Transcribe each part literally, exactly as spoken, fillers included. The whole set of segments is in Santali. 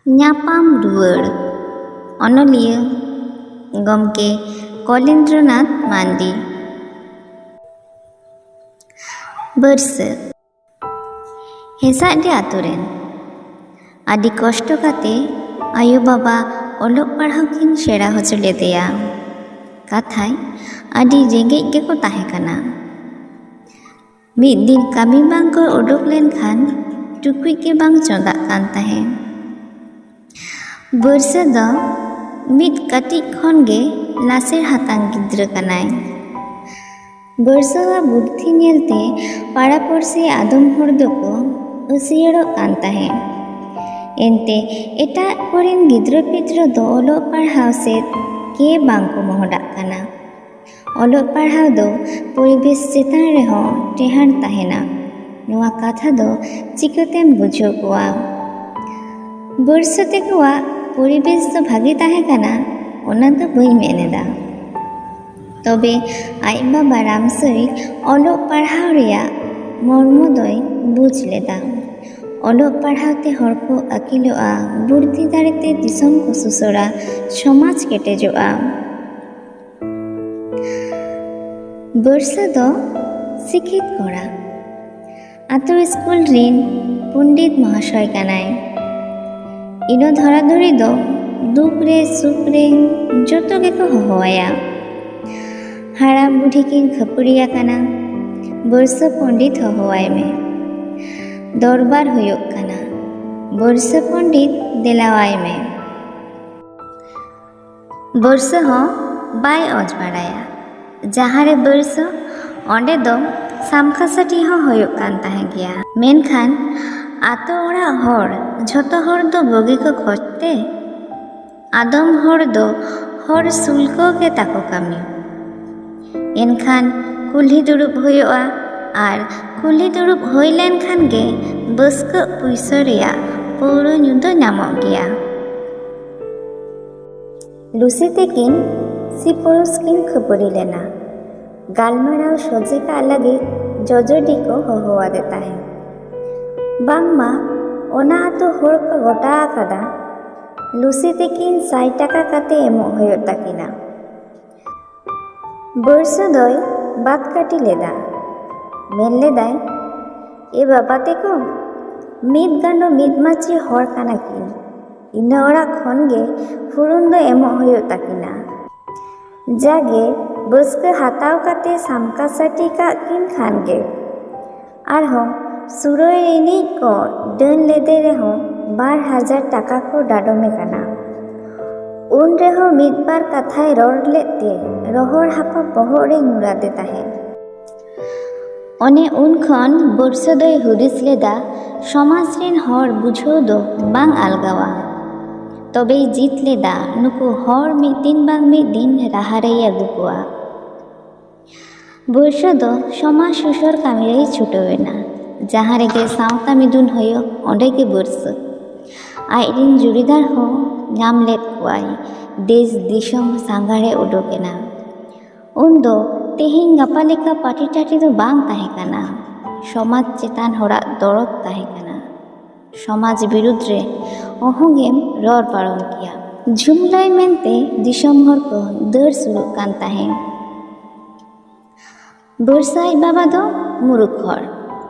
ᱧᱟᱯᱟᱢ ᱨᱩᱣᱟᱹᱲ᱾ ᱚᱱᱚᱞᱤᱭᱟᱹ ᱜᱚᱢᱠᱮ ᱠᱚᱞᱤᱱᱫᱨᱚᱱᱟᱛᱷ ᱢᱟᱱᱰᱤ᱾ ᱵᱟᱹᱨᱥᱟᱹ᱾ ᱦᱮᱸᱥᱟᱜᱰᱤ ᱟᱛᱳ ᱨᱮᱱ᱾ ᱟᱹᱰᱤ ᱠᱚᱥᱴᱚ ᱠᱟᱛᱮ ᱟᱭᱳ ᱵᱟᱵᱟ ᱚᱞᱚᱜ ᱯᱟᱲᱦᱟᱣ ᱠᱤᱱ ᱥᱮᱬᱟ ᱦᱚᱪᱚ ᱞᱮᱫᱮᱭᱟ᱾ ᱠᱟᱛᱷᱟᱭ, ᱟᱹᱰᱤ ᱨᱮᱸᱜᱮᱡ ᱜᱮᱠᱚ ᱛᱟᱦᱮᱸ ᱠᱟᱱᱟ᱾ ᱢᱤᱫ ᱫᱤᱱ ᱠᱟᱹᱢᱤ ᱵᱟᱝ ᱠᱚ ᱩᱰᱩᱠ ᱞᱮᱱᱠᱷᱟᱱ ᱴᱩᱠᱩᱡ ᱜᱮ ᱵᱟᱝ ᱪᱚᱸᱫᱟᱜ ᱠᱟᱱ ᱛᱟᱦᱮᱸ᱾ ᱵᱟᱹᱨᱥᱟᱹ ᱫᱚ ᱢᱤᱫ ᱠᱟᱹᱴᱤᱡ ᱠᱷᱚᱱ ᱜᱮ ᱞᱟᱥᱮᱨ ᱦᱟᱛᱟᱝ ᱜᱤᱫᱽᱨᱟᱹ ᱠᱟᱱᱟᱭ᱾ ᱵᱟᱹᱨᱥᱟᱹᱣᱟᱜ ᱵᱩᱫᱽᱫᱷᱤ ᱧᱮᱞᱛᱮ ᱯᱟᱲᱟ ᱯᱩᱲᱥᱤ ᱟᱫᱚᱢ ᱦᱚᱲ ᱫᱚᱠᱚ ᱟᱹᱥᱤᱭᱟᱹᱲᱚᱜ ᱠᱟᱱ ᱛᱟᱦᱮᱸ᱾ ᱮᱱᱛᱮ ᱮᱴᱟᱜ ᱠᱚᱨᱮᱱ ᱜᱤᱫᱽᱨᱟᱹ ᱯᱤᱫᱽᱨᱟᱹ ᱫᱚ ᱚᱞᱚᱜ ᱯᱟᱲᱦᱟᱣ ᱥᱮᱫ ᱜᱮ ᱵᱟᱝ ᱠᱚ ᱢᱚᱦᱰᱟᱜ ᱠᱟᱱᱟ᱾ ᱚᱞᱚᱜ ᱯᱟᱲᱦᱟᱣ ᱫᱚ ᱯᱚᱨᱤᱵᱮᱥ ᱪᱮᱛᱟᱱ ᱨᱮᱦᱚᱸ ᱴᱮᱦᱟᱸᱰ ᱛᱟᱦᱮᱱᱟ᱾ ᱱᱚᱣᱟ ᱠᱟᱛᱷᱟ ᱫᱚ ᱪᱤᱠᱟᱹᱛᱮᱢ ᱵᱩᱡᱷᱟᱹᱣ ᱠᱚᱣᱟ? ᱵᱟᱹᱨᱥᱟᱹ ᱛᱮᱠᱚᱣᱟᱜ ᱯᱚᱨᱤᱵᱮᱥ ᱫᱚ ᱵᱷᱟᱜᱮ ᱛᱟᱦᱮᱸ ᱠᱟᱱᱟ, ᱚᱱᱟ ᱫᱚ ᱵᱟᱹᱧ ᱢᱮᱱ ᱮᱫᱟ᱾ ᱛᱚᱵᱮ ᱟᱡ ᱵᱟᱵᱟ ᱨᱟᱢᱥᱟᱹᱭ ᱚᱞᱚᱜ ᱯᱟᱲᱦᱟᱣ ᱨᱮᱭᱟᱜ ᱢᱚᱨᱢᱚ ᱫᱚᱭ ᱵᱩᱡᱽ ᱞᱮᱫᱟ᱾ ᱚᱞᱚᱜ ᱯᱟᱲᱦᱟᱣ ᱛᱮ ᱦᱚᱲ ᱠᱚ ᱟᱹᱠᱤᱞᱚᱜᱼᱟ, ᱵᱩᱫᱽᱫᱷᱤ ᱫᱟᱲᱮᱛᱮ ᱫᱤᱥᱚᱢ ᱠᱚ ᱥᱩᱥᱟᱹᱨᱟ, ᱥᱚᱢᱟᱡᱽ ᱠᱮᱴᱮᱡᱚᱜᱼᱟ᱾ ᱵᱟᱹᱨᱥᱟᱹ ᱫᱚ ᱥᱤᱠᱷᱤᱛ ᱠᱚᱲᱟ᱾ ᱟᱛᱳ ᱥᱠᱩᱞ ᱨᱤᱱ ᱯᱚᱱᱰᱤᱛ ᱢᱚᱦᱟᱥᱚᱭ ᱠᱟᱱᱟᱭ᱾ ᱤᱱᱟᱹ ᱫᱷᱚᱨᱟ ᱫᱷᱚᱨᱤ ᱫᱚ ᱫᱩᱠ ᱨᱮ ᱥᱩᱠ ᱨᱮ ᱡᱚᱛᱚ ᱜᱮᱠᱚ ᱦᱚᱦᱚᱣᱟᱭᱟ᱾ ᱦᱟᱲᱟᱢ ᱵᱩᱰᱷᱤ ᱠᱤᱱ ᱠᱷᱟᱹᱯᱟᱹᱨᱤ ᱟᱠᱟᱱᱟ, ᱵᱟᱹᱨᱥᱟᱹ ᱯᱚᱱᱰᱤᱛ ᱦᱚᱦᱚᱣᱟᱭ ᱢᱮ᱾ ᱫᱚᱨᱵᱟᱨ ᱦᱩᱭᱩᱜ ᱠᱟᱱᱟ, ᱵᱟᱹᱨᱥᱟᱹ ᱯᱚᱱᱰᱤᱛ ᱫᱮᱞᱟᱣᱟᱭ ᱢᱮ᱾ ᱵᱟᱹᱨᱥᱟᱹ ᱦᱚᱸ ᱵᱟᱭ ᱚᱡᱽ ᱵᱟᱲᱟᱭᱟ᱾ ᱡᱟᱦᱟᱸ ᱨᱮ ᱵᱟᱹᱨᱥᱟᱹ, ᱚᱸᱰᱮ ᱫᱚ ᱥᱟᱢᱠᱷᱟ ᱥᱟᱹᱴᱤ ᱦᱚᱸ ᱦᱩᱭᱩᱜ ᱠᱟᱱ ᱛᱟᱦᱮᱸ ᱜᱮᱭᱟ᱾ ᱢᱮᱱᱠᱷᱟᱱ ᱟᱛᱳ ᱚᱲᱟᱜ ᱦᱚᱲ ᱡᱷᱚᱛᱚ ᱦᱚᱲ ᱫᱚ ᱵᱩᱜᱤ ᱠᱚ ᱠᱷᱚᱡᱽ ᱛᱮ, ᱟᱫᱚᱢ ᱦᱚᱲ ᱫᱚ ᱦᱚᱲ ᱥᱩᱞᱠᱟᱹᱣ ᱜᱮ ᱛᱟᱠᱚ ᱠᱟᱹᱢᱤ᱾ ᱮᱱᱠᱷᱟᱱ ᱠᱩᱞᱦᱤ ᱫᱩᱲᱩᱵ ᱦᱩᱭᱩᱜᱼᱟ, ᱟᱨ ᱠᱩᱞᱦᱤ ᱫᱩᱲᱩᱵ ᱦᱩᱭ ᱞᱮᱱᱠᱷᱟᱱ ᱜᱮ ᱵᱟᱹᱥᱠᱟᱹᱜ ᱯᱩᱭᱥᱟᱹ ᱨᱮᱭᱟᱜ ᱯᱟᱹᱣᱲᱟᱹ ᱧᱩ ᱫᱚ ᱧᱟᱢᱚᱜ ᱜᱮᱭᱟ᱾ ᱞᱩᱥᱤ ᱛᱤᱠᱤᱱ ᱥᱤᱯᱩᱨᱩᱥ ᱠᱤᱱ ᱠᱷᱟᱹᱯᱟᱹᱨᱤ ᱞᱮᱱᱟ᱾ ᱜᱟᱞᱢᱟᱨᱟᱣ ᱥᱚᱡᱷᱮ ᱠᱟᱜ ᱞᱟᱹᱜᱤᱫ ᱡᱚᱡᱚᱰᱤ ᱠᱚ ᱦᱚᱦᱚᱣᱟᱫᱮ ᱛᱟᱦᱮᱸ᱾ ᱵᱟᱝᱢᱟ ᱚᱱᱟ ᱟᱹᱛᱩ ᱦᱚᱲ ᱠᱚ ᱜᱚᱴᱟ ᱟᱠᱟᱫᱟ, ᱞᱩᱥᱤ ᱛᱤᱠᱤᱱ ᱥᱟᱭ ᱴᱟᱠᱟ ᱠᱟᱛᱮ ᱮᱢᱚᱜ ᱦᱩᱭᱩᱜ ᱛᱟᱹᱠᱤᱱᱟ᱾ ᱵᱟᱹᱨᱥᱟᱹ ᱫᱚᱭ ᱵᱟᱫ ᱠᱟᱹᱴᱤ ᱞᱮᱫᱟ᱾ ᱢᱮᱱ ᱞᱮᱫᱟᱭ, "ᱮ ᱵᱟᱵᱟ ᱛᱮᱠᱚ, ᱢᱤᱫ ᱜᱟᱸᱰᱚ ᱢᱤᱫ ᱢᱟᱹᱪᱤ ᱦᱚᱲ ᱠᱟᱱᱟ ᱠᱤᱱ, ᱤᱱᱟᱹ ᱚᱲᱟᱜ ᱠᱷᱚᱱ ᱜᱮ ᱯᱷᱩᱨᱩᱱ ᱫᱚ ᱮᱢᱚᱜ ᱦᱩᱭᱩᱜ ᱛᱟᱹᱠᱤᱱᱟ᱾ ᱡᱟᱜᱮ ᱵᱟᱹᱥᱠᱟᱹ ᱦᱟᱛᱟᱣ ᱠᱟᱛᱮ ᱥᱟᱢᱠᱟ ᱥᱟᱹᱴᱤ ᱠᱟᱜ ᱠᱤᱱ ᱠᱷᱟᱱ ᱜᱮ᱾ ᱟᱨᱦᱚᱸ ᱥᱩᱨᱟᱹᱭ ᱨᱤᱱᱤᱡ ᱠᱚ ᱰᱟᱹᱱ ᱞᱮᱫᱮ ᱨᱮᱦᱚᱸ ᱵᱟᱨ ᱦᱟᱡᱟᱨ ᱴᱟᱠᱟ ᱠᱚ ᱰᱟᱰᱚᱢᱮ ᱠᱟᱱᱟ᱾" ᱩᱱ ᱨᱮᱦᱚᱸ ᱢᱤᱫ ᱵᱟᱨ ᱠᱟᱛᱷᱟᱭ ᱨᱚᱲ ᱞᱮᱫ ᱛᱮ ᱨᱚᱦᱚᱲ ᱦᱟᱯᱟ ᱵᱚᱦᱚᱜ ᱨᱮ ᱧᱩᱨ ᱟᱫᱮ ᱛᱟᱦᱮᱸᱫ᱾ ᱚᱱᱮ ᱩᱱ ᱠᱷᱚᱱ ᱵᱚᱨᱥᱟ ᱫᱚᱭ ᱦᱩᱫᱤᱥ ᱞᱮᱫᱟ, ᱥᱚᱢᱟᱡᱽ ᱨᱮᱱ ᱦᱚᱲ ᱵᱩᱡᱷᱟᱹᱣ ᱫᱚ ᱵᱟᱝ ᱟᱞᱜᱟᱣᱟ᱾ ᱛᱚᱵᱮᱭ ᱡᱤᱛ ᱞᱮᱫᱟ ᱱᱩᱠᱩ ᱦᱚᱲ ᱢᱤᱫ ᱫᱤᱱ ᱵᱟᱝ ᱢᱤᱫ ᱫᱤᱱ ᱨᱟᱦᱟ ᱨᱮᱭ ᱟᱹᱜᱩ ᱠᱚᱣᱟ᱾ ᱵᱚᱨᱥᱟ ᱫᱚ ᱥᱚᱢᱟᱡᱽ ᱥᱩᱥᱟᱹᱨ ᱠᱟᱹᱢᱤ ᱨᱮᱭ ᱪᱷᱩᱴᱟᱹᱣ ᱮᱱᱟ᱾ ᱡᱟᱦᱟᱸ ᱨᱮᱜᱮ ᱥᱟᱶᱛᱟ ᱢᱤᱫᱩᱱ ᱦᱩᱭᱩᱜ, ᱚᱸᱰᱮ ᱜᱮ ᱵᱚᱨᱥᱟ᱾ ᱟᱡ ᱨᱤᱱ ᱡᱩᱨᱤᱫᱟᱨ ᱦᱚᱸ ᱧᱟᱢ ᱞᱮᱫ ᱠᱚᱣᱟᱭ᱾ ᱫᱮᱥ ᱫᱤᱥᱚᱢ ᱥᱟᱸᱜᱷᱟᱨᱮ ᱩᱰᱩᱠ ᱮᱱᱟ᱾ ᱩᱱ ᱫᱚ ᱛᱮᱦᱮᱧ ᱜᱟᱯᱟ ᱞᱮᱠᱟ ᱯᱟᱹᱴᱤ ᱴᱟᱹᱴᱤ ᱫᱚ ᱵᱟᱝ ᱛᱟᱦᱮᱸ ᱠᱟᱱᱟ᱾ ᱥᱚᱢᱟᱡᱽ ᱪᱮᱛᱟᱱ ᱦᱚᱲᱟᱜ ᱫᱚᱨᱚᱫ ᱛᱟᱦᱮᱸ ᱠᱟᱱᱟ᱾ ᱥᱚᱢᱟᱡᱽ ᱵᱤᱨᱩᱫᱽ ᱨᱮ ᱚᱦᱚᱸᱜᱮᱢ ᱨᱚᱲ ᱯᱟᱨᱚᱢ ᱠᱮᱭᱟ᱾ ᱡᱷᱩᱢᱞᱟᱹᱭ ᱢᱮᱱᱛᱮ ᱫᱤᱥᱚᱢ ᱦᱚᱲ ᱠᱚ ᱫᱟᱹᱲ ᱥᱩᱨᱩᱜ ᱠᱟᱱ ᱛᱟᱦᱮᱸ᱾ ᱵᱚᱨᱥᱟ ᱟᱡ ᱵᱟᱵᱟ ᱫᱚ ᱢᱩᱨᱩᱠᱷ ᱦᱚᱲ᱾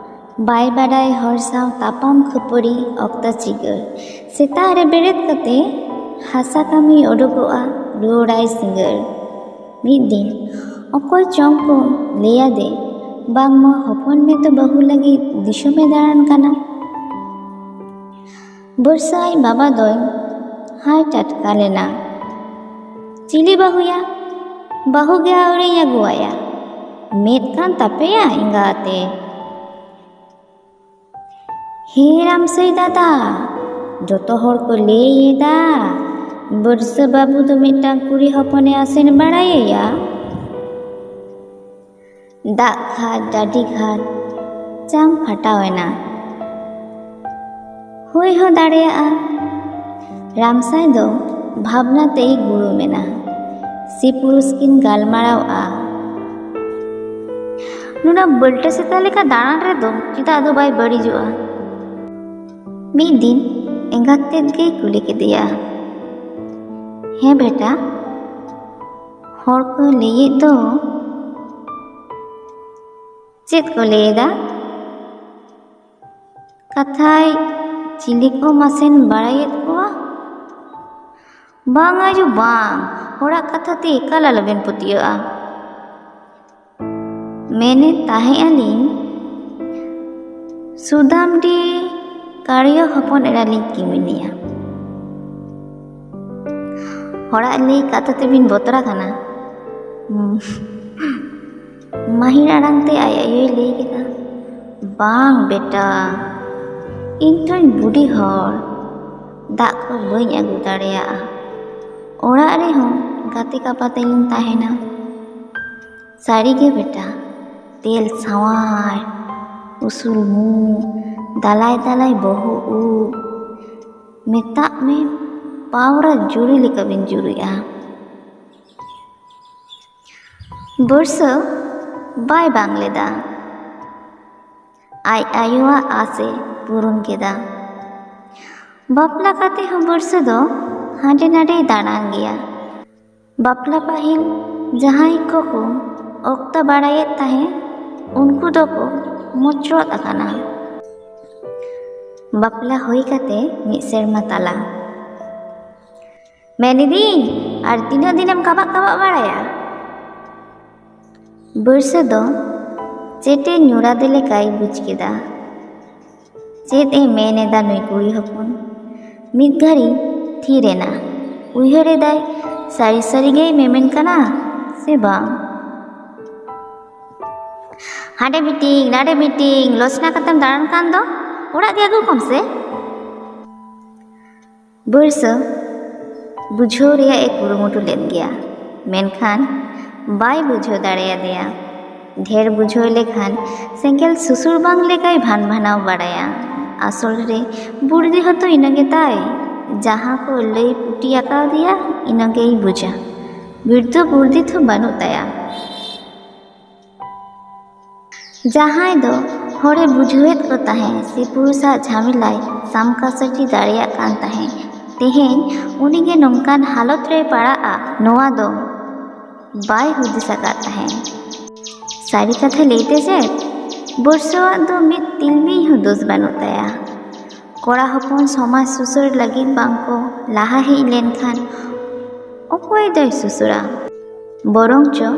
ᱵᱟᱭ ᱵᱟᱰᱟᱭ ᱦᱚᱲ ᱥᱟᱶ ᱛᱟᱯᱟᱢ ᱠᱷᱟᱹᱯᱟᱹᱨᱤ ᱚᱠᱛᱚ ᱪᱤᱜᱟᱹᱲ᱾ ᱥᱮᱛᱟᱜ ᱨᱮ ᱵᱮᱨᱮᱫ ᱠᱟᱛᱮ ᱦᱟᱥᱟ ᱠᱟᱹᱢᱤ ᱚᱰᱚᱠᱚᱜᱼᱟ, ᱨᱩᱣᱟᱹᱲᱟᱭ ᱥᱤᱸᱜᱟᱹᱲ᱾ ᱢᱤᱫ ᱫᱤᱱ ᱚᱠᱚᱭ ᱪᱚᱝ ᱠᱚ ᱞᱟᱹᱭ ᱟᱫᱮ, ᱵᱟᱝᱢᱟ ᱦᱚᱯᱚᱱ ᱢᱮ ᱫᱚ ᱵᱟᱹᱦᱩ ᱞᱟᱹᱜᱤᱫ ᱫᱤᱥᱚᱢᱮ ᱫᱟᱬᱟᱱ ᱠᱟᱱᱟ᱾ ᱵᱚᱨᱥᱟ ᱟᱡ ᱵᱟᱵᱟ ᱫᱚᱭ ᱦᱟᱭ ᱴᱟᱴᱠᱟ ᱞᱮᱱᱟ᱾ ᱪᱤᱞᱤ ᱵᱟᱹᱦᱩᱭᱟ? ᱵᱟᱹᱦᱩ ᱜᱮ ᱟᱹᱣᱨᱤᱧ ᱟᱹᱜᱩᱣᱟᱭᱟ᱾ ᱢᱮᱫ ᱠᱟᱱ ᱛᱟᱯᱮᱭᱟ ᱮᱸᱜᱟ ᱟᱛᱮ᱾ ᱦᱮᱸ ᱨᱟᱢᱥᱟᱹᱭ ᱫᱟᱫᱟ, ᱡᱚᱛᱚ ᱦᱚᱲ ᱠᱚ ᱞᱟᱹᱭ ᱮᱫᱟ, ᱵᱚᱨᱥᱟ ᱵᱟᱹᱵᱩ ᱫᱚ ᱢᱤᱫᱴᱟᱝ ᱠᱩᱲᱤ ᱦᱚᱯᱚᱱᱮ ᱟᱥᱮᱱ ᱵᱟᱲᱟᱭᱮᱭᱟ᱾ ᱫᱟᱜ ᱜᱷᱟᱴ, ᱰᱟᱹᱰᱤ ᱜᱷᱟᱴ ᱪᱟᱝ ᱯᱷᱟᱴᱟᱣ ᱮᱱᱟ᱾ ᱦᱩᱭ ᱦᱚᱸ ᱫᱟᱲᱮᱭᱟᱜᱼᱟ᱾ ᱨᱟᱢᱥᱟᱭ ᱫᱚ ᱵᱷᱟᱵᱽᱱᱟ ᱛᱮᱭ ᱜᱩᱲᱩᱢ ᱮᱱᱟ᱾ ᱥᱤ ᱯᱩᱨᱩᱥ ᱠᱤᱱ ᱜᱟᱞᱢᱟᱨᱟᱣᱼᱟ᱾ ᱱᱩᱱᱟᱹᱜ ᱵᱟᱹᱞᱴᱟᱹ ᱥᱮᱛᱟ ᱞᱮᱠᱟ ᱫᱟᱬᱟᱱ ᱨᱮᱫᱚ ᱪᱮᱫᱟᱜ ᱫᱚ ᱵᱟᱭ ᱵᱟᱹᱲᱤᱡᱚᱜᱼᱟ? ᱢᱤᱫ ᱫᱤᱱ ᱮᱸᱜᱟᱛ ᱛᱮᱫ ᱜᱮᱭ ᱠᱩᱞᱤ ᱠᱮᱫᱮᱭᱟ, "ᱦᱮᱸ ᱵᱮᱴᱟ, ᱦᱚᱲ ᱠᱚ ᱞᱟᱹᱭᱮᱫ ᱫᱚ ᱪᱮᱫ ᱠᱚ ᱞᱟᱹᱭᱮᱫᱟ? ᱠᱟᱛᱷᱟᱭ ᱪᱤᱞᱤ ᱠᱚ ᱢᱟᱥᱮᱢ ᱵᱟᱲᱟᱭᱮᱫ ᱠᱚᱣᱟ?" "ᱵᱟᱝ ᱟᱭᱳ ᱵᱟᱝ, ᱦᱚᱲᱟᱜ ᱠᱟᱛᱷᱟ ᱛᱮ ᱮᱠᱟᱞ ᱟᱞᱚᱵᱮᱱ ᱯᱟᱹᱛᱭᱟᱹᱜᱼᱟ᱾ ᱢᱮᱱᱮᱫ ᱛᱟᱦᱮᱸ ᱟᱹᱞᱤᱧ, ᱥᱩᱫᱟᱢᱰᱤ ᱠᱟᱲᱤᱭᱟᱹ ᱦᱚᱯᱚᱱ ᱮᱨᱟ ᱞᱤᱧ ᱠᱤᱢᱤᱱᱮᱭᱟ᱾ ᱦᱚᱲᱟᱜ ᱞᱟᱹᱭ ᱠᱟᱛᱷᱟ ᱛᱮᱵᱤᱱ ᱵᱚᱛᱚᱨ ᱟᱠᱟᱱᱟ?" ᱢᱟᱹᱦᱤᱨ ᱟᱲᱟᱝ ᱛᱮ ᱟᱡ ᱟᱭᱳᱭ ᱞᱟᱹᱭ ᱠᱮᱫᱟ, "ᱵᱟᱝ ᱵᱮᱴᱟ, ᱤᱧ ᱛᱚᱧ ᱵᱩᱰᱷᱤ ᱦᱚᱲ, ᱫᱟᱜ ᱠᱚ ᱵᱟᱹᱧ ᱟᱹᱜᱩ ᱫᱟᱲᱮᱭᱟᱜᱼᱟ᱾ ᱚᱲᱟᱜ ᱨᱮᱦᱚᱸ ᱜᱟᱛᱮ ᱠᱟᱯᱟᱛᱮ ᱞᱤᱧ ᱛᱟᱦᱮᱱᱟ᱾ ᱥᱟᱹᱨᱤᱜᱮ ᱵᱮᱴᱟ, ᱛᱮᱞ ᱥᱟᱶᱟᱨ, ᱩᱥᱩᱞ ᱢᱩ, ᱫᱟᱞᱟᱭ ᱫᱟᱞᱟᱭ ᱵᱚᱦᱚᱜ ᱩᱵ, ᱢᱮᱛᱟᱜ ᱢᱮ ᱯᱟᱣᱨᱟ ᱡᱩᱲᱤ ᱞᱮᱠᱟ ᱵᱤᱱ ᱡᱩᱨᱤᱜᱼᱟ᱾" ᱵᱚᱨᱥᱟ ᱵᱟᱭ ᱵᱟᱝ ᱞᱮᱫᱟ᱾ ᱟᱡ ᱟᱭᱳᱣᱟᱜ ᱟᱥᱮ ᱯᱩᱨᱩᱱ ᱠᱮᱫᱟ᱾ ᱵᱟᱯᱞᱟ ᱠᱟᱛᱮ ᱦᱚᱸ ᱵᱚᱨᱥᱟ ᱫᱚ ᱦᱟᱸᱰᱮ ᱱᱟᱰᱮᱭ ᱫᱟᱬᱟᱱ ᱜᱮᱭᱟ᱾ ᱵᱟᱯᱞᱟ ᱯᱟᱹᱦᱤᱞ ᱡᱟᱦᱟᱸᱭ ᱠᱚᱠᱚ ᱚᱠᱛᱟ ᱵᱟᱲᱟᱭᱮᱫ ᱛᱟᱦᱮᱸ, ᱩᱱᱠᱩ ᱫᱚᱠᱚ ᱢᱚᱪᱨᱚᱫ ᱟᱠᱟᱱᱟ᱾ ᱵᱟᱯᱞᱟ ᱦᱩᱭ ᱠᱟᱛᱮ ᱢᱤᱫ ᱥᱮᱨᱢᱟ ᱛᱟᱞᱟ᱾ "ᱢᱮᱱᱤᱫᱟᱹᱧ, ᱟᱨ ᱛᱤᱱᱟᱹᱜ ᱫᱤᱱᱮᱢ ᱠᱟᱵᱟᱜ ᱠᱟᱵᱟᱜ ᱵᱟᱲᱟᱭᱟ?" ᱵᱚᱨᱥᱟ ᱫᱚ ᱪᱮᱴᱮ ᱧᱩᱨᱟᱫᱮ ᱞᱮᱠᱟᱭ ᱵᱩᱡᱽ ᱠᱮᱫᱟ᱾ ᱪᱮᱫ ᱮ ᱢᱮᱱ ᱮᱫᱟ ᱱᱩᱭ ᱠᱩᱲᱤ ᱦᱚᱯᱚᱱ? ᱢᱤᱫ ᱜᱷᱟᱹᱲᱤ ᱛᱷᱤᱨ ᱮᱱᱟ᱾ ᱩᱭᱦᱟᱹᱨ ᱮᱫᱟᱭ, ᱥᱟᱹᱨᱤ ᱥᱟᱹᱨᱤ ᱜᱮᱭ ᱢᱮᱢᱮᱱ ᱠᱟᱱᱟ ᱥᱮ ᱵᱟᱝ? "ᱦᱟᱸᱰᱮ ᱢᱤᱴᱤᱝ, ᱱᱟᱰᱮ ᱢᱤᱴᱤᱝ, ᱞᱚᱥᱱᱟ ᱠᱟᱛᱮᱢ ᱫᱟᱬᱟᱱ ᱠᱟᱱ ᱫᱚ, ᱚᱲᱟᱜ ᱜᱮ ᱟᱹᱜᱩ ᱠᱚᱢ ᱥᱮ᱾" ᱵᱚᱨᱥᱟ ᱵᱩᱡᱷᱟᱹᱣ ᱨᱮᱭᱟᱜ ᱮ ᱠᱩᱨᱩᱢᱩᱴᱩ ᱞᱮᱫ ᱜᱮᱭᱟ, ᱢᱮᱱᱠᱷᱟᱱ ᱵᱟᱭ ᱵᱩᱡᱷᱟᱹᱣ ᱫᱟᱲᱮᱭᱟᱫᱮᱭᱟ᱾ ᱰᱷᱮᱨ ᱵᱩᱡᱷᱟᱹᱣ ᱞᱮᱠᱷᱟᱱ ᱥᱮᱸᱜᱮᱞ ᱥᱩᱥᱩᱨ ᱵᱟᱝ ᱞᱮᱠᱟᱭ ᱵᱷᱟᱱ ᱵᱷᱟᱱᱟᱣ ᱵᱟᱲᱟᱭᱟ᱾ ᱟᱥᱚᱞ ᱨᱮ ᱵᱩᱨᱫᱷᱤ ᱦᱚᱸᱛᱚ ᱤᱱᱟᱹ ᱜᱮᱛᱟᱭ, ᱡᱟᱦᱟᱸ ᱠᱚ ᱞᱟᱹᱭ ᱯᱩᱴᱤ ᱟᱠᱟᱣᱫᱮᱭᱟ ᱤᱱᱟᱹ ᱜᱮᱭ ᱵᱩᱡᱟ᱾ ᱵᱤᱨᱫᱷᱚ ᱵᱩᱨᱫᱷᱤ ᱛᱚ ᱵᱟᱹᱱᱩᱜ ᱛᱟᱭᱟ᱾ ᱡᱟᱦᱟᱸᱭ ᱫᱚ ᱦᱚᱲᱮ ᱵᱩᱡᱷᱟᱹᱣᱮᱫ ᱠᱚ ᱛᱟᱦᱮᱸ, ᱥᱤᱯᱩᱨᱩᱥᱟᱜ ᱡᱷᱟᱢᱮᱞᱟᱭ ᱥᱟᱢᱠᱟᱥᱟᱹᱴᱤ ᱫᱟᱲᱮᱭᱟᱜ ᱠᱟᱱ ᱛᱟᱦᱮᱸ᱾ ᱛᱮᱦᱮᱧ ᱩᱱᱤᱜᱮ ᱱᱚᱝᱠᱟᱱ ᱦᱟᱞᱚᱛ ᱨᱮᱭ ᱯᱟᱲᱟᱜᱼᱟ, ᱱᱚᱣᱟ ᱫᱚ ᱵᱟᱭ ᱦᱩᱫᱤᱥ ᱟᱠᱟᱫ ᱛᱟᱦᱮᱸ᱾ ᱥᱟᱹᱨᱤ ᱠᱟᱛᱷᱟ ᱞᱟᱹᱭᱛᱮ ᱪᱮᱫ, ᱵᱚᱨᱥᱟᱣᱟᱜ ᱫᱚ ᱢᱤᱫ ᱛᱤᱞᱢᱤᱧ ᱦᱚᱸ ᱫᱳᱥ ᱵᱟᱹᱱᱩᱜ ᱛᱟᱭᱟ᱾ ᱠᱚᱲᱟ ᱦᱚᱯᱚᱱ ᱥᱚᱢᱟᱡᱽ ᱥᱩᱥᱟᱹᱨ ᱞᱟᱹᱜᱤᱫ ᱵᱟᱝᱠᱚ ᱞᱟᱦᱟ ᱦᱮᱡ ᱞᱮᱱᱠᱷᱟᱱ ᱚᱠᱚᱭ ᱫᱚᱭ ᱥᱩᱥᱟᱹᱨᱟ? ᱵᱚᱨᱚᱝ ᱪᱚ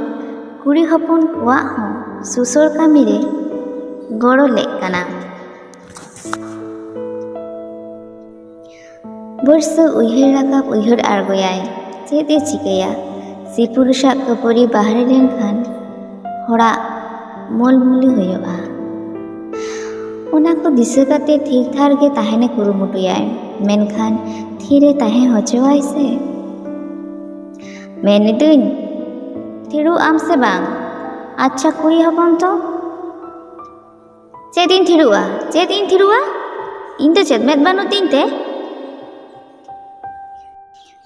ᱠᱩᱲᱤ ᱦᱚᱯᱚᱱ ᱠᱚᱣᱟᱜ ᱦᱚᱸ ᱥᱩᱥᱟᱹᱨ ᱠᱟᱹᱢᱤ ᱨᱮ ᱜᱚᱲᱚ ᱞᱮᱜ ᱠᱟᱱᱟ᱾ ᱵᱚᱨᱥᱟ ᱩᱭᱦᱟᱹᱨ ᱨᱟᱠᱟᱵ ᱩᱭᱦᱟᱹᱨ ᱟᱬᱜᱚᱭᱟᱭ, ᱪᱮᱫ ᱮ ᱪᱤᱠᱟᱹᱭᱟ? ᱥᱤᱯᱩᱨᱩᱥᱟᱜ ᱠᱷᱟᱹᱯᱟᱹᱨᱤ ᱵᱟᱦᱨᱮ ᱞᱮᱱᱠᱷᱟᱱ ᱦᱚᱲᱟᱜ ᱢᱚᱞᱢᱩᱞᱤ ᱦᱩᱭᱩᱜᱼᱟ᱾ ᱚᱱᱟ ᱠᱚ ᱫᱤᱥᱟᱹ ᱠᱟᱛᱮ ᱛᱷᱤᱨ ᱛᱷᱟᱨ ᱜᱮ ᱛᱟᱦᱮᱱᱮ ᱠᱩᱨᱩᱢᱩᱴᱩᱭᱟᱭ, ᱢᱮᱱᱠᱷᱟᱱ ᱛᱷᱤᱨᱮ ᱛᱟᱦᱮᱸ ᱦᱚᱪᱚᱣᱟᱭ ᱥᱮ? ᱢᱮᱱᱤᱫᱟᱹᱧ, ᱛᱷᱤᱨᱚᱜ ᱟᱢ ᱥᱮ ᱵᱟᱝ? ᱟᱪᱪᱷᱟ ᱠᱩᱲᱤ ᱦᱚᱯᱚᱱ ᱛᱚ᱾ ᱪᱮᱫ ᱤᱧ ᱛᱷᱤᱨᱚᱜᱼᱟ? ᱪᱮᱫ ᱤᱧ ᱛᱷᱤᱨᱚᱜᱼᱟ? ᱤᱧ ᱫᱚ ᱪᱮᱫ ᱢᱮᱫ ᱵᱟᱹᱱᱩᱜ ᱛᱤᱧ ᱛᱮ?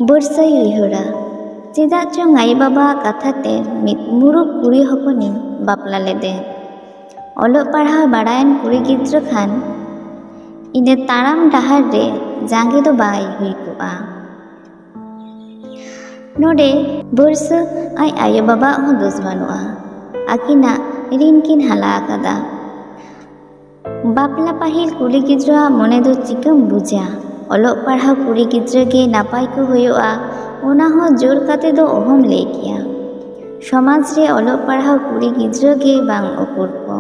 ᱵᱚᱨᱥᱟᱭ ᱩᱭᱦᱟᱹᱨᱟ, ᱪᱮᱫᱟᱜ ᱪᱚᱝ ᱟᱭᱳ ᱵᱟᱵᱟᱣᱟᱜ ᱠᱟᱛᱷᱟ ᱛᱮ ᱢᱤᱫ ᱢᱩᱨᱩᱠ ᱠᱩᱲᱤ ᱦᱚᱯᱚᱱᱤᱧ ᱵᱟᱯᱞᱟ ᱞᱮᱫᱮ᱾ ᱚᱞᱚᱜ ᱯᱟᱲᱦᱟᱣ ᱵᱟᱲᱟᱭᱟᱱ ᱠᱩᱲᱤ ᱜᱤᱫᱽᱨᱟᱹ ᱠᱷᱟᱱ ᱤᱱᱟᱹ ᱛᱟᱲᱟᱢ ᱰᱟᱦᱟᱨ ᱨᱮ ᱡᱟᱸᱜᱮ ᱫᱚ ᱵᱟᱭ ᱦᱩᱭ ᱠᱚᱜᱼᱟ᱾ ᱱᱚᱰᱮ ᱵᱚᱨᱥᱟ ᱟᱡ ᱟᱭᱳ ᱵᱟᱵᱟᱣᱟᱜ ᱦᱚᱸ ᱫᱳᱥ ᱵᱟᱹᱱᱩᱜᱼᱟ, ᱟᱹᱠᱤᱱᱟᱜ ᱨᱤᱱ ᱠᱤᱱ ᱦᱟᱞᱟ ᱟᱠᱟᱫᱟ᱾ ᱵᱟᱯᱞᱟ ᱯᱟᱹᱦᱤᱞ ᱠᱩᱲᱤ ᱜᱤᱫᱽᱨᱟᱹᱣᱟᱜ ᱢᱚᱱᱮ ᱫᱚ ᱪᱤᱠᱟᱹᱢ ᱵᱩᱡᱟ? ᱚᱞᱚᱜ ᱯᱟᱲᱦᱟᱣ ᱠᱩᱲᱤ ᱜᱤᱫᱽᱨᱟᱹ ᱜᱮ ᱱᱟᱯᱟᱭ ᱠᱚ ᱦᱩᱭᱩᱜᱼᱟ, ᱚᱱᱟ ᱦᱚᱸ ᱡᱳᱨ ᱠᱟᱛᱮ ᱫᱚ ᱚᱦᱚᱢ ᱞᱟᱹᱭ ᱠᱮᱭᱟ᱾ ᱥᱚᱢᱟᱡᱽ ᱨᱮ ᱚᱞᱚᱜ ᱯᱟᱲᱦᱟᱣ ᱠᱩᱲᱤ ᱜᱤᱫᱽᱨᱟᱹ ᱜᱮ ᱵᱟᱝ ᱩᱠᱩᱨ ᱠᱚ᱾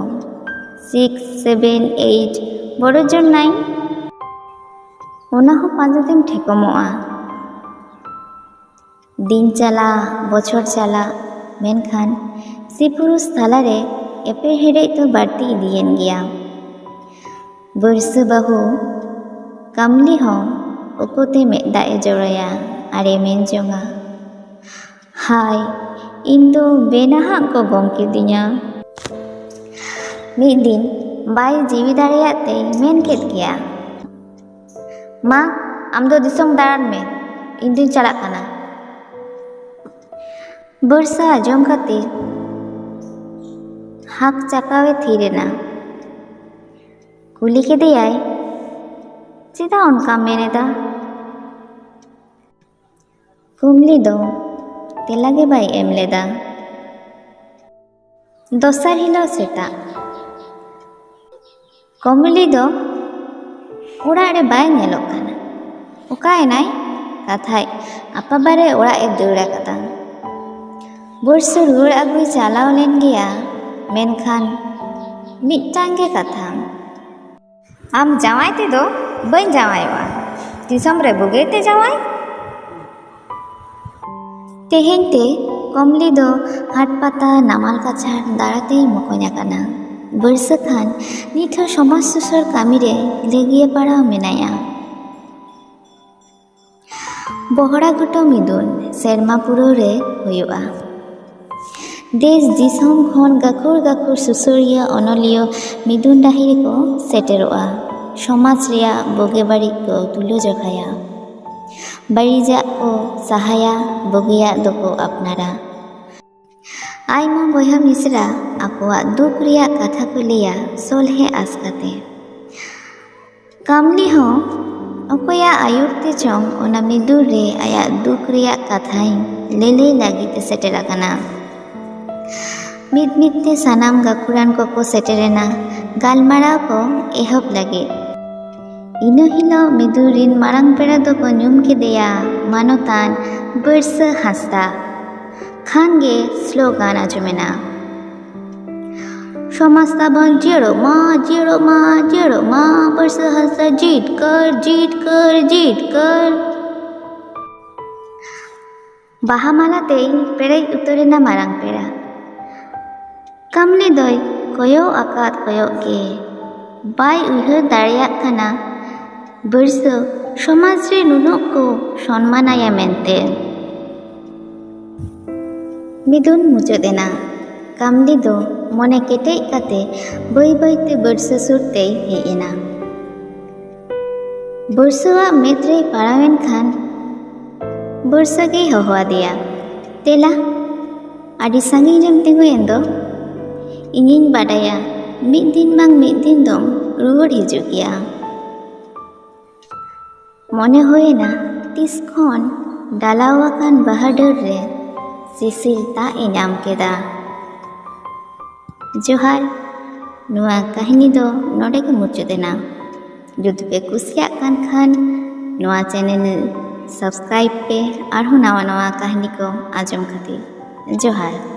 ᱥᱤᱠᱥ, ᱥᱮᱵᱷᱮᱱ, ᱮᱭᱤᱴ, ᱵᱚᱲᱚ ᱡᱳᱨ ᱱᱟᱭᱤᱱ, ᱚᱱᱟ ᱦᱚᱸ ᱯᱟᱸᱡᱟ ᱛᱮᱢ ᱴᱷᱮᱠᱚᱢᱚᱜᱼᱟ᱾ ᱫᱤᱱ ᱪᱟᱞᱟᱜ, ᱵᱚᱪᱷᱚᱨ ᱪᱟᱞᱟᱜ, ᱢᱮᱱᱠᱷᱟᱱ ᱥᱤᱯᱩᱨᱩᱥ ᱛᱟᱞᱟᱨᱮ ᱮᱯᱮᱨᱦᱮᱰᱮᱡ ᱫᱚ ᱵᱟᱹᱲᱛᱤ ᱤᱫᱤᱭᱮᱱ ᱜᱮᱭᱟ᱾ ᱵᱟᱹᱨᱥᱟᱹ ᱵᱟᱹᱦᱩ ᱠᱟᱢᱞᱤ ᱦᱚᱸ ᱚᱠᱚᱛᱮ ᱢᱮᱫ ᱫᱟᱜ ᱮ ᱡᱚᱨᱚᱭᱟ ᱟᱨᱮ ᱢᱮᱱ ᱡᱚᱝᱟ, ᱦᱟᱭ, ᱤᱧ ᱫᱚ ᱵᱮᱱᱟᱦᱟᱜ ᱠᱚ ᱜᱚᱝ ᱠᱤᱫᱤᱧᱟ᱾ ᱢᱤᱫ ᱫᱤᱱ ᱵᱟᱭ ᱡᱤᱣᱤ ᱫᱟᱲᱮᱭᱟᱜ ᱛᱮᱭ ᱢᱮᱱ ᱠᱮᱫ ᱜᱮᱭᱟ, ᱢᱟ, ᱟᱢ ᱫᱚ ᱫᱤᱥᱚᱢ ᱫᱟᱬᱟᱱ ᱢᱮ, ᱤᱧ ᱫᱩᱧ ᱪᱟᱞᱟᱜ ᱠᱟᱱᱟ᱾ ᱵᱚᱨᱥᱟ ᱟᱸᱡᱚᱢ ᱠᱟᱛᱮ ᱦᱟᱸᱠ ᱪᱟᱠᱟᱣᱮ ᱛᱷᱤᱨ ᱮᱱᱟ᱾ ᱠᱩᱞᱤ ᱠᱮᱫᱮᱭᱟᱭ, "ᱪᱮᱫᱟᱜ ᱚᱱᱠᱟᱢ ᱢᱮᱱ ᱮᱫᱟ?" ᱠᱚᱢᱞᱤ ᱫᱚ ᱛᱮᱞᱟ ᱜᱮ ᱵᱟᱭ ᱮᱢ ᱞᱮᱫᱟ᱾ ᱫᱚᱥᱟᱨ ᱦᱤᱞᱳᱜ ᱥᱮᱛᱟᱜ, ᱠᱚᱢᱞᱤ ᱫᱚ ᱚᱲᱟᱜ ᱨᱮ ᱵᱟᱭ ᱧᱮᱞᱚᱜ ᱠᱟᱱᱟ᱾ ᱚᱠᱟᱭᱮᱱᱟᱭ? ᱠᱟᱛᱷᱟᱡ ᱟᱯᱟᱵᱟᱨᱮ ᱚᱲᱟᱜ ᱮ ᱫᱟᱹᱲ ᱟᱠᱟᱫᱟ᱾ ᱵᱚᱨᱥᱟ ᱨᱩᱣᱟᱹᱲ ᱟᱹᱜᱩᱭ ᱪᱟᱞᱟᱣ ᱞᱮᱱ ᱜᱮᱭᱟ, ᱢᱮᱱᱠᱷᱟᱱ ᱢᱤᱫᱴᱟᱝ ᱜᱮ ᱠᱟᱛᱷᱟ, "ᱟᱢ ᱡᱟᱶᱟᱭ ᱛᱮᱫᱚ ᱵᱟᱹᱧ ᱡᱟᱶᱟᱭᱚᱜᱼᱟ, ᱫᱤᱥᱚᱢ ᱨᱮ ᱵᱩᱜᱤ ᱛᱮ ᱡᱟᱶᱟᱭ?" ᱛᱮᱦᱮᱧ ᱛᱮ ᱠᱚᱢᱞᱤ ᱫᱚ ᱦᱟᱴ ᱯᱟᱛᱟ ᱱᱟᱢᱟᱞ ᱠᱟᱪᱷᱟᱲ ᱫᱟᱬᱟᱛᱮᱭ ᱢᱚᱠᱚᱧ ᱟᱠᱟᱱᱟ᱾ ᱵᱟᱹᱨᱥᱟᱹ ᱠᱷᱟᱱ ᱱᱤᱛ ᱦᱚᱸ ᱥᱚᱢᱟᱡᱽ ᱥᱩᱥᱟᱹᱨ ᱠᱟᱹᱢᱤ ᱨᱮ ᱞᱟᱹᱜᱤᱭᱟᱹ ᱯᱟᱲᱟᱣ ᱢᱮᱱᱟᱭᱟ᱾ ᱵᱚᱦᱲᱟ ᱜᱷᱩᱴᱩ ᱢᱤᱫᱩᱱ ᱥᱮᱨᱢᱟ ᱯᱩᱨᱟᱹᱣ ᱨᱮ ᱦᱩᱭᱩᱜᱼᱟ᱾ ᱫᱮᱥ ᱫᱤᱥᱚᱢ ᱠᱷᱚᱱ ᱜᱟᱹᱠᱷᱩᱲ ᱜᱟᱹᱠᱷᱩᱲ ᱥᱩᱥᱟᱹᱨᱤᱭᱟᱹ ᱚᱱᱚᱞᱤᱭᱟᱹ ᱢᱤᱫᱩᱱ ᱰᱟᱹᱦᱤ ᱨᱮᱠᱚ ᱥᱮᱴᱮᱨᱚᱜᱼᱟ᱾ ᱥᱚᱢᱟᱡᱽ ᱨᱮᱭᱟᱜ ᱵᱩᱜᱤ ᱵᱟᱹᱲᱤᱡ ᱠᱚ ᱛᱩᱞᱟᱹᱡᱚᱠᱷᱟᱭᱟ᱾ ᱵᱟᱹᱲᱤᱡᱟᱜ ᱠᱚ ᱥᱟᱦᱟᱭᱟ, ᱵᱩᱜᱤᱭᱟᱜ ᱫᱚᱠᱚ ᱟᱯᱱᱟᱨᱟ᱾ ᱟᱭᱢᱟ ᱵᱚᱭᱦᱟ ᱢᱤᱥᱨᱟ ᱟᱠᱚᱣᱟᱜ ᱫᱩᱠ ᱨᱮᱭᱟᱜ ᱠᱟᱛᱷᱟ ᱠᱚ ᱞᱟᱹᱭᱟ ᱥᱚᱞᱦᱮ ᱟᱥ ᱠᱟᱛᱮ᱾ ᱠᱟᱢᱞᱤ ᱦᱚᱸ ᱚᱠᱚᱭᱟᱜ ᱟᱹᱭᱩᱨ ᱛᱮ ᱪᱚᱝ ᱚᱱᱟ ᱢᱤᱫᱩᱨ ᱨᱮ ᱟᱭᱟᱜ ᱫᱩᱠ ᱨᱮᱭᱟᱜ ᱠᱟᱛᱷᱟᱭ ᱞᱟᱹᱞᱟᱹᱭ ᱞᱟᱹᱜᱤᱫ ᱮ ᱥᱮᱴᱮᱨ ᱟᱠᱟᱱᱟ᱾ ᱢᱤᱫ ᱢᱤᱫ ᱛᱮ ᱥᱟᱱᱟᱢ ᱜᱟᱹᱠᱷᱩᱲᱟᱱ ᱠᱚᱠᱚ ᱥᱮᱴᱮᱨᱮᱱᱟ᱾ ᱜᱟᱞᱢᱟᱨᱟᱣ ᱠᱚ ᱮᱦᱚᱵ ᱞᱟᱹᱜᱤᱫ᱾ ᱤᱱᱟᱹ ᱦᱤᱞᱳᱜ ᱢᱤᱫᱩᱨ ᱨᱤᱱ ᱢᱟᱨᱟᱝ ᱯᱮᱲᱟ ᱫᱚᱠᱚ ᱧᱩᱢ ᱠᱮᱫᱮᱭᱟ ᱢᱟᱱᱚᱛᱟᱱ ᱵᱟᱹᱨᱥᱟᱹ ᱦᱟᱸᱥᱫᱟ᱾ ᱠᱷᱟᱱ ᱜᱮ ᱥᱞᱳᱜᱟᱱ ᱟᱸᱡᱚᱢᱮᱱᱟ, "ᱥᱚᱢᱟᱡᱽ ᱛᱟᱵᱚᱱ ᱡᱤᱭᱟᱹᱲᱚᱜ ᱢᱟ, ᱡᱤᱭᱟᱹᱲᱚᱜ ᱢᱟ, ᱡᱤᱭᱟᱹᱲᱚᱜ ᱢᱟ, ᱵᱟᱹᱨᱥᱟᱹ ᱦᱟᱸᱥᱫᱟ ᱡᱤᱛᱠᱟᱹᱨ, ᱡᱤᱛᱠᱟᱹᱨ, ᱡᱤᱛᱠᱟᱹᱨ᱾" ᱵᱟᱦᱟ ᱢᱟᱞᱟ ᱛᱮᱭ ᱯᱮᱨᱮᱡ ᱩᱛᱟᱹᱨᱮᱱᱟ ᱢᱟᱨᱟᱝ ᱯᱮᱲᱟ᱾ ᱠᱟᱢᱞᱤ ᱫᱚᱭ ᱠᱚᱭᱚᱜ ᱟᱠᱟᱫ ᱠᱚᱭᱚᱜ ᱜᱮ, ᱵᱟᱭ ᱩᱭᱦᱟᱹᱨ ᱫᱟᱲᱮᱭᱟᱜ ᱠᱟᱱᱟ ᱵᱟᱹᱨᱥᱟᱹ ᱥᱚᱢᱟᱡᱽ ᱨᱮ ᱱᱩᱱᱟᱹᱜ ᱠᱚ ᱥᱚᱱᱢᱟᱱᱟᱭᱟ ᱢᱮᱱᱛᱮ᱾ ᱢᱤᱫᱩᱱ ᱢᱩᱪᱟᱹᱫ ᱮᱱᱟ᱾ ᱠᱟᱢᱞᱤ ᱫᱚ ᱢᱚᱱᱮ ᱠᱮᱴᱮᱡ ᱠᱟᱛᱮ ᱵᱟᱹᱭ ᱵᱟᱹᱭ ᱛᱮ ᱵᱟᱹᱨᱥᱟᱹ ᱥᱩᱨ ᱛᱮᱭ ᱦᱮᱡ ᱮᱱᱟ᱾ ᱵᱟᱹᱨᱥᱟᱹᱣᱟᱜ ᱢᱮᱫ ᱨᱮᱭ ᱯᱟᱲᱟᱣ ᱮᱱ ᱠᱷᱟᱱ ᱵᱟᱹᱨᱥᱟᱹ ᱜᱮᱭ ᱦᱚᱦᱚ ᱟᱫᱮᱭᱟ, "ᱫᱮᱞᱟ, ᱟᱹᱰᱤ ᱥᱟᱺᱜᱤᱧ ᱨᱮᱢ ᱛᱤᱸᱜᱩᱭᱮᱱ ᱫᱚ᱾ ᱤᱧᱤᱧ ᱵᱟᱰᱟᱭᱟ ᱢᱤᱫ ᱫᱤᱱ ᱵᱟᱝ ᱢᱤᱫ ᱫᱤᱱ ᱫᱚᱢ ᱨᱩᱣᱟᱹᱲ ᱦᱤᱡᱩᱜ ᱜᱮᱭᱟ᱾ ᱢᱚᱱᱮ ᱦᱩᱭᱮᱱᱟ, ᱛᱤᱥ ᱠᱷᱚᱱ ᱰᱟᱞᱟᱣ ᱟᱠᱟᱱ ᱵᱟᱦᱟ ᱰᱟᱹᱨ ᱨᱮ ᱥᱤᱥᱤᱨ ᱫᱟᱜ ᱮ ᱧᱟᱢ ᱠᱮᱫᱟ᱾ ᱡᱚᱦᱟᱨ, ᱱᱚᱣᱟ ᱠᱟᱹᱦᱱᱤ ᱫᱚ ᱱᱚᱰᱮ ᱜᱮ ᱢᱩᱪᱟᱹᱫ ᱮᱱᱟ᱾ ᱡᱩᱫᱤ ᱯᱮ ᱠᱩᱥᱤᱭᱟᱜ ᱠᱟᱱ ᱠᱷᱟᱱ, ᱱᱚᱣᱟ channel subscribe ᱯᱮ, ᱟᱨᱦᱚᱸ ᱱᱟᱣᱟ ᱱᱟᱣᱟ ᱠᱟᱹᱦᱱᱤ ᱠᱚ ᱟᱸᱡᱚᱢ ᱠᱷᱟᱹᱛᱤᱨ᱾ ᱡᱚᱦᱟᱨ᱾